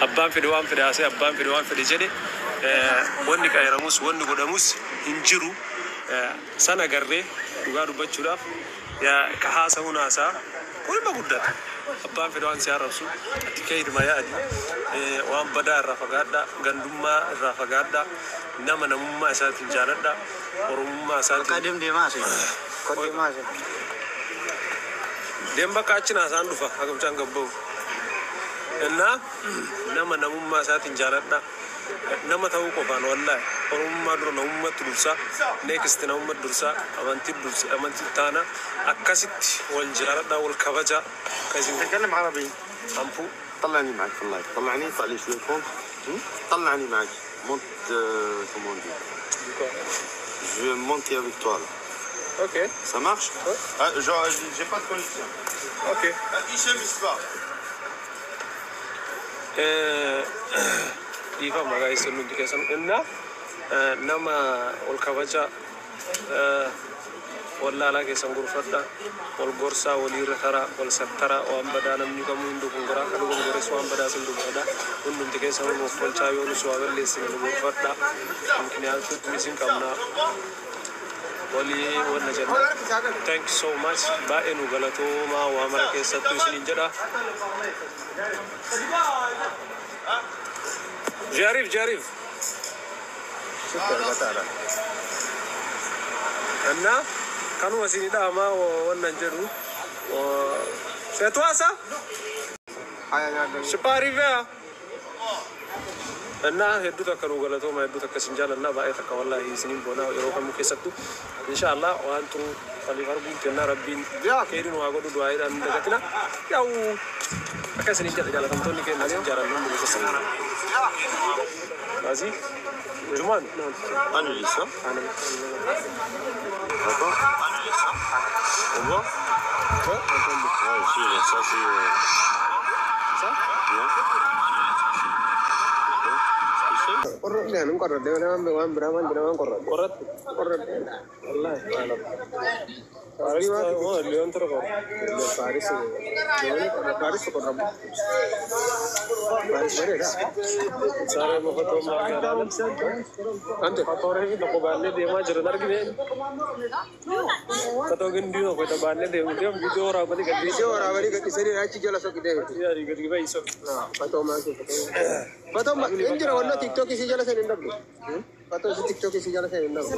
Abbaan fedhe waan fedhe haasa'e, abbaan fedhe waan fedhe jedhe, wanni qayiramus wanni godhamus hin jiru. San agarree dhugaa dubbachuudhaaf ka haasa'uun haasa'a kun dhimma guddaadha. Abbaan fedhe waan si arrabsu, ati keeyiduma yaadi, waan badaa irraa fagaadhaa, gandummaa irraa fagaadhaa, nama namummaa isaatiin jaaladhaa, oromummaa isaatiin. Qadim deemaa asii. Qoddeemaa asii. Deem bakka achi naasaan dhufa haga mucaan gabbaa'u. Innaa nama namummaa isaatiin jaaladhaa. Nama ta'uu qofaan, wallaahi, oromummaa dura namummaatti dursaa, next namummaatti dursaa, amantii dursa, amantii taana, akkasitti wal jaaladhaa, wal kabajaa kan isin تكلم عربي. Ampuu. طلعني معك في ال live، طلعني، طلع لي شويه compte، طلعني معك، monte, comment on dit, je vais monter avec toi là. Okay. Ça marche. Ah, genre j'ai pas de connexion. Okay. Ah, Hichem Ispa. Dhiifama maqaa isin nuti keessan. Innaa nama ol kabajaa, wallaalaa keessan gorfadhaa, wal gorsaa, waliirra taraa, wal sattaraa. Waan badaa namni kamuu hin dogongoraa, kan dogongores waan badaa sin dubbadha. Hundumti keessan nuuf tolchaa, yoo nus waa balleessine nu gorfadhaa, ምክንያቱም isin qabnaa walii wanna jenna. Thank you so much, baay'ee nu galatoomaa, waa mara keessattuu isiniin jedha. J'arrive, j'arrive. Sitti argataadha. እና kanuma isin dhaamaa wannan jedhu. C'est toi ça? Haya, nyaadda. Je suis pas arrivé ah. እና hedduu takka nu galatooma, hedduu takka isin jaalannaa, baay'ee takka wallaahi isiniin boonaa yeroo kamuu keessattuu. Insha Allah waan turu waliif arguun kennaa, rabbiin keedii nu haa godhu, du'aayiidhaan hin dagatina. Yaa'u akka isiniin jedha, jaalatamtoonni keenya, isin jaalannu hundi keessan. Vas-y. Jumaan. Annulez ça. D'accord. On voit. Ouais, si, là, ça c'est. Ça. Bien. Qorradhe, anin qorradhe malee waan biraa waan jira waan qorradhe. Qorratti. Qorradhe. Wallaahi. Paaris moo Liyoon ture qorra. Paaris Paaris qorramu. Paaris bareeda. Saree mofatoo maal Ante. Fatoo fi tokko baannee deemaa jiran argine. Fatoo gindii tokko itti baannee deemu deemu viidiyoo waraabanii gadi. Viidiyoo waraabanii gadhiisanii achi jala soqitee miti. Gadi gadi bahi soqi. Fatoo maasii fatoo. Fatoo hin jira wannoo TikTok isii jala seen hin dhabdu. Fatoo isii TikTok isii jala seen hin dhabdu.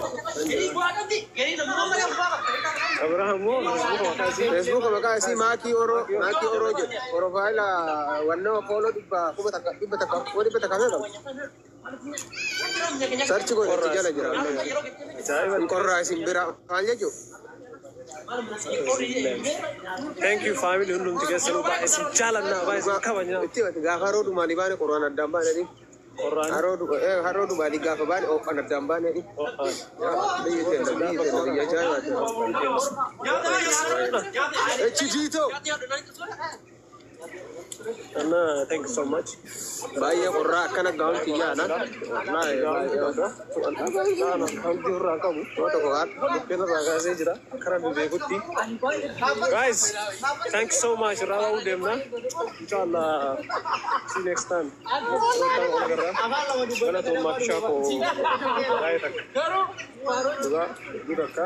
Abrahaam moo Facebook maqaa isii? Facebook maqaa isii Maakii Oroo, Maakii Oroo jedhu. Profile wannoo follow dhibba kuma takka dhibba takka kuma dhibba takka meeqa? Search godhi, achi jala jira. Hin qorraa isin bira maal jechuun? Thank you family, hundumti keessanuu baay'ee isin jaalannaa, baay'ee isin kabajnaa. Itti himate gaafa haroo dhumaanii baane qorraan addaan baananii. Qorraan. Haroo dhumaanii gaafa baane ho'aan addaan baananii. Ho'aan. Biyyi teenya, biyyi teenya biyya ajaa'ibaati. Echitiito. እና thank you so much. Baay'ee qorraa akkana gaa'on kiyyaadha. Wallaahi baay'ee. Hamdi irraa qabu. Nama tokko kaan. Dhiphina irraa kaasee jira. Akka rabbi beekutti. Guys, thank you so much. Irraa ba'uu deemna. Inshallah. See you next time. Galatoomaa kishaa koo baay'ee takka. Dhugaa hedduu takka.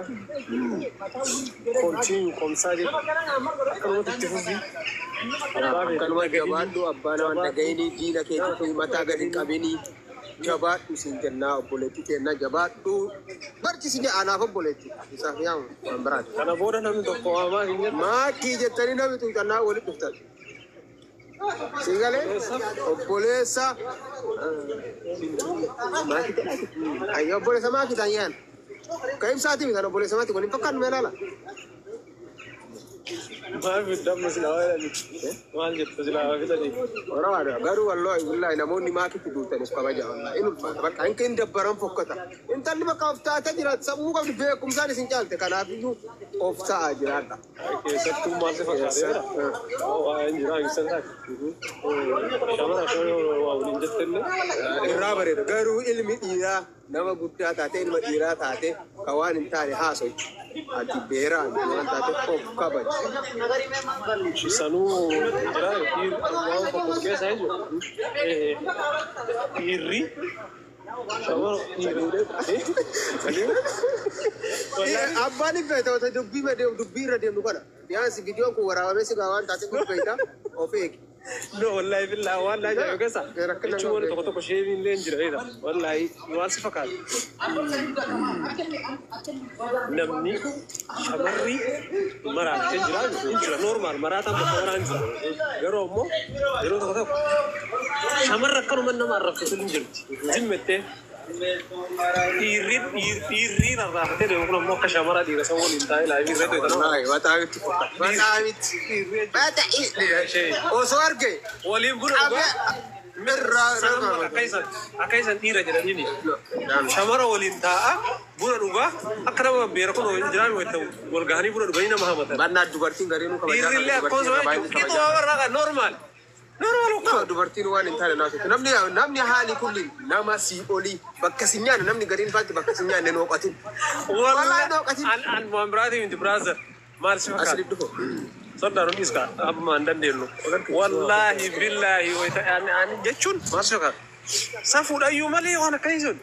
Continue komsaa jedhu. Akkanumatti itti fufi. Abbaa beeku. Akkanuma jabaadhu, abbaa nama dhaga'inii, diina keetiif mataa gadi hin qabinii. Jabaadhu siin jennaa, obboleettii keennaa jabaadhu. Barchi jedha, anaaf obboleetti. Isaaf yaamu waan biraati. Kana booda namni tokko waamaa hin jedhu. Maakii jettanii namni tuuxannaa walitti dhuftan. Si galee obboleessa maakii jedhaati. Ayyo, obboleessa maakii ta'an yaan. Ka ibsaati miti, kan obboleessa maakii waliin fakkaannu mee ilaala. Maal fiddamma silaa jedhani? Maal jettu silaa fidanii? Waraadha garuu, wallahi billahi, namoonni maakitti duultanis kabaja, wallahi in ulfaata, bakka hin hin dabbaran fokkata. Intalli bakka of taatee jiraatu sammuu qabdi, beekumsaan isin caalte, kanaafiyyuu of ta'aa jiraadha. Keessattuu maal si fakkaate? Waa hin jiraa ibsan taate. Shamara shamara waa waliin jettellee. Irraa bareeda. Garuu ilmi dhiiraa nama guddaa taate ilma dhiiraa taate ka waan hin taane haasoy. Ati beeraan waan taate of kabaji. Sanuu jira waan tokko keessa jechuudha. Dhiirri shamara dhiirri. Abbaan hin beekta wata dubbii dubbii irra deemnu kana. Dhiyaansi viidiyoon kun waraabamee si waan taate kun beekta of eegi. No, wallahi billahi waan laa jedhu keessa jechuun wanti tokko tokko sheemiin illee hin jira beekta. Wallahi waan si fakkaatu. Namni shamarri maraatee jira hin jira normaal maraataan bakka maraan jira. Garuu ammoo yeroo tokko tokko shamarra akkanuma nama arrabsitu hin jirti. Zimmettee dhiirri dhiirri rarraafatee deemu kun ammoo akka shamara dhiira san waliin taa'ee laayivii irratti hojjetan. Wallahi waxaawitti fokkata. Waxaawitti. Osoo arge Waliin buna qabee dhugaa. irraa Akka isan dhiira jedhaniini. Shamara waliin taa'a buna dhugaa akka nama beera kun jiraan wal gahanii buna dhuganii nama hamatan. Bannaa dubartiin gariinuu kabajaa Dhiirrillee akkasuma jechuudha. Qixuma warra kan normaal. Normaal ukkoo. Dubartiin waan hin taane naasutti. Namni namni haali kulli nama sii olii bakka si nyaanne namni gariin faatti bakka si nyaanne nooqatin. Wallahi nooqatin. An waan biraatii miti brother. Maal si fakkaata? Asli dhufo. Soddaan hundi iska amma hin dandeenyu. Wallaahi billaahi wayita ani jechuun maal si fakkaata? Safuudhayyuu malee waan akkasii sun.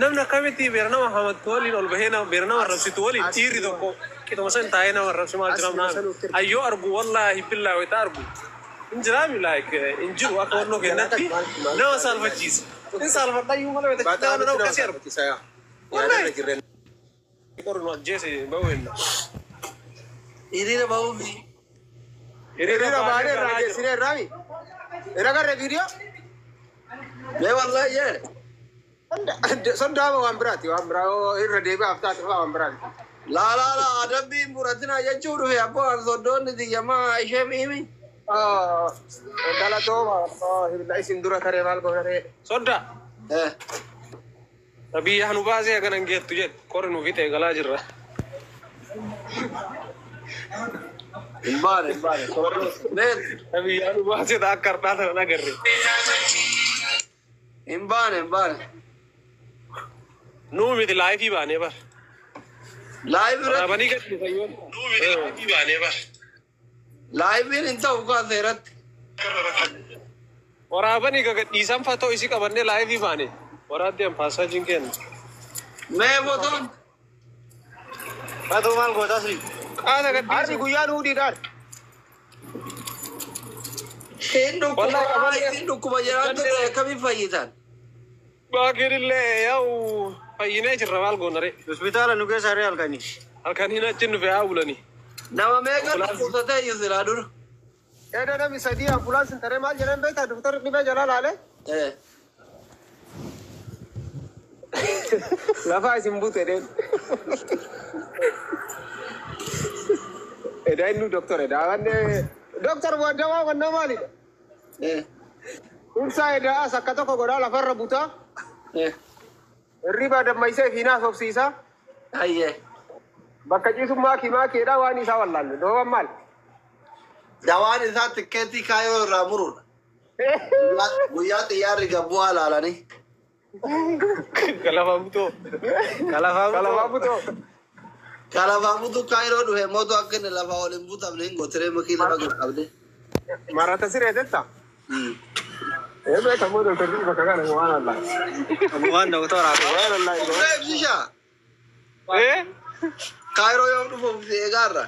Namni akkamitti beera nama hamattu waliin ol bahee nama beera nama arrabsitu waliin dhiirri tokko qixuma san taa'ee nama arrabsu maal jira naan ayyoo argu wallaahi billaahi wayita argu. Hin jiraami like hin jiru akka wannoo kennatti nama saalfachiisa. Hin saalfadhayyuu malee wayita nama nama akkasii argu. Wallahi. Qorru ajjeese bahu hinna. Hiriira bahuufi. Hiriira baanee irraa geessinee irraami. Irra garree viidiyoo. Mee wallahi jedhe. Soddaama waan biraati waan biraa irra deebi'aaf taate fa'aa waan biraati. Laa laa laa adabbiin muratina jechuu dhufe abboo an soddoonni xiyyamaa ishee miimi. Galatooma isin dura taree maal goona ree. Sodda. Biyya nu baasee akkana hin geettu jedhe qorri nu fixee galaa jirra. Hin baane hin baane. Mee Biyya nu baasee akka har'aa tana agarre. Hin baane hin baane. Nuu miti laayifii baanee bar. Live irratti Waraabanii gadi fayyoon. Nuu miti laayifii baanee bar. Laayiviin hin ta'u kaa seeratti. Waraabanii gagadhiisan fatoo isii qabannee laayifii baane. Waraabbii an paasajiin kenna. Mee fotoon Fatoo maal goota asli? Qaata Harri gadhiisan. guyyaan hudiidhaan. Hin dhukkuba Wallahi qabanne. Hin dhukkuba jedhaan ture akkamiin fayyitan? Baakir illee yaa'u fayyinee jirra maal goona ree. Hospitaala nu keessa haree halkanii. Halkan hin achi nufe haa bulanii. Nama meeqa dhukkubsatee iyyuu silaa dura? Eeda namni sadii ambulaansiin taree maal jedhan beektaa doktorri dhibee jalaa laalee. Lafa isin buute dheen. Edaa inni doktor edaa wanne doktor dawaa wanna maalidha? Ibsaa edaa as akka tokko godhaa lafarra butaa. Hirriba dammaysee fiinaa sobsiisaa. Ayyee. Bakka ciisummaa kimaa keedhaa waan isaa wallaalle dooban maal? Dawaan isaa tikkeettii kaayoo irraa muruudha. Guyyaa xiyyaarri gabbuu ilaalanii. Kalafaa butoo. Kalafaa butoo. Kalafaa butuu kaayiroo dhufe mootu akka inni lafaa ol hin butamne hin gootiree makii lafa qabne. Marata siree jetta? Ee beekamoo doktorri bakka kana waan allaa. Waan doktora. Waan allaa. Ibsishaa. Eh? Kaayiroo yoom dhufuuf si eegaarra?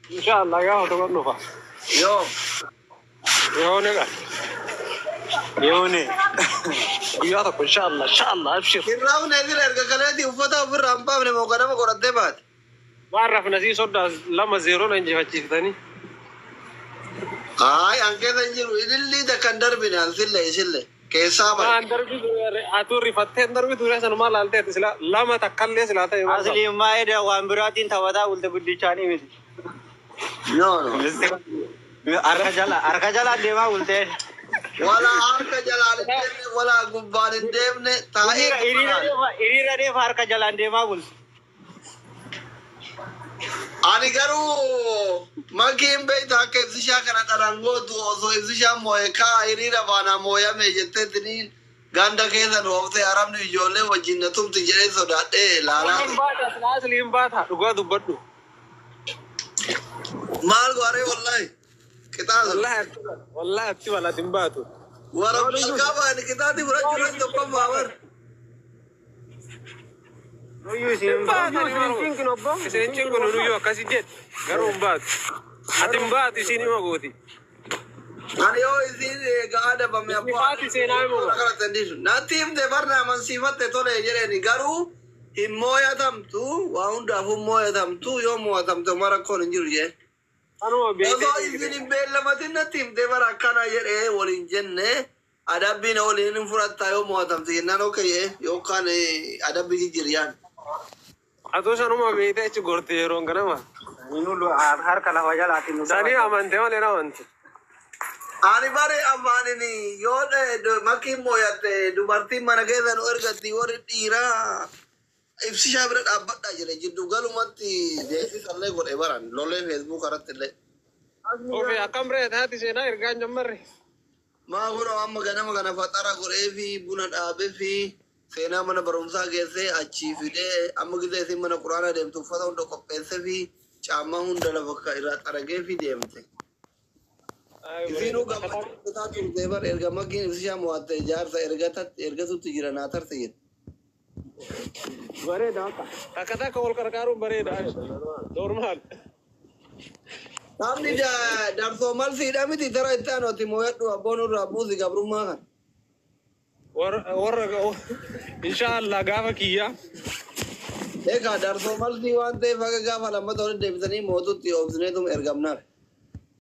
Inshallah gaafa tokko dhufa. Yoom? Yoone qa. Yoone. Guyyaa tokko inshallah inshallah abshir. Hirraafne sila erga kaleetii uffata ofirraa hin baafne moo ganama godhattee baate? Waan rafna sii soddaa 2-0 na injifachiiftanii. Ayi an keessa hin jiru ilillii takka hin darbine an sille isille keessaa bahe. Waan darbitu atuu rifattee hin darbitu sanumaa laalteetti sila lama takkallee silaa ta'e. Asli maayida waan biraatiin taphataa bulte guddichaanii miti. No no. Harka jala harka jala deemaa bultee. Wala harka jalaan hin deemne wala gubbaan hin deemne taa'ee. Hiriira deema hiriira deema harka jalaan deemaa bulte. Ani garuu makiin beektu akka ibsishaa kana dharangootu osoo ibsishaa moo'e kaa hiriira baanaa mooyame jetteetiniin ganda keessa nu ooftee arabni ijoollee wajjin na tumti jedhee sodaadhee laalaa. Hin baata, asli hin baata. Dhugaa dubbadhu. Maal gooree wallahi qixaasa. Wallahi wallahi atti walaati hin baatu. Wara qaban qixaati fudhachuu irratti tokko maabar. Nuyyuu isin hin cinqinu obbo. Isin hin cinqinu nuyyuu akkasi jedhe garuu hin baatu. Ati hin baatu isiin hima gooti. Ani yoo isiin egaa adabame abbaa. Faati seenaa himu. Natti himte barna amansiifatte tole jedheeni garuu hin mooyatamtu waa hundaafuu mooyatamtu yoo mooyatamte uma rakkoon hin jiru jee. Anuma Osoo beekee. isin hin beellamatin natti himte bara akkana jedhee waliin jenne adabbiin waliin hin fudhattaa yoo mooyatamte jennaan okkee yookaan adabbii jijjiiriyaan. Atoo sanuma beekee achi gorte yeroon ganama. Nu harka lafa jalaatiin nu Sanii amante malee na amante. Ani bare afaanin yoo makiin mooyatte dubartiin mana keessa nu ergatti warri dhiiraa ibsishaa bira dhaabbadhaa jedhe jiddu galumatti beeksisallee godhe baran lolee feesbuuk irratti illee. Ofi akkam reet haati seenaa ergaan jammarre. Maa kunoo amma ganama kana faxara godhee fi buna dhaabee fi seenaa mana barumsaa geessee achii fidee amma gisee isin mana quraanaa deemtu uffata hunda qopheessee fi caammaa hunda lafa irraa xaragee fi deemte. Isinuu gammachuu turte bar erga makiin ibsishaa mo'atte jaarsa ergatutti jira naa tarte jedhe. Bareeda akka. Takka takka wal qarqaaruun bareeda. Normaal. Namni darsoo malsiidha miti tara itti aanutti mooyadhu abboon irraa buusi gabrummaa kana. Warra warra inshaallah gaafa kiyyaa. Egaa darsoo malsii waan ta'eef akka gaafa lammata walitti deebisanii mootutti oobsineetum ergamnaaf.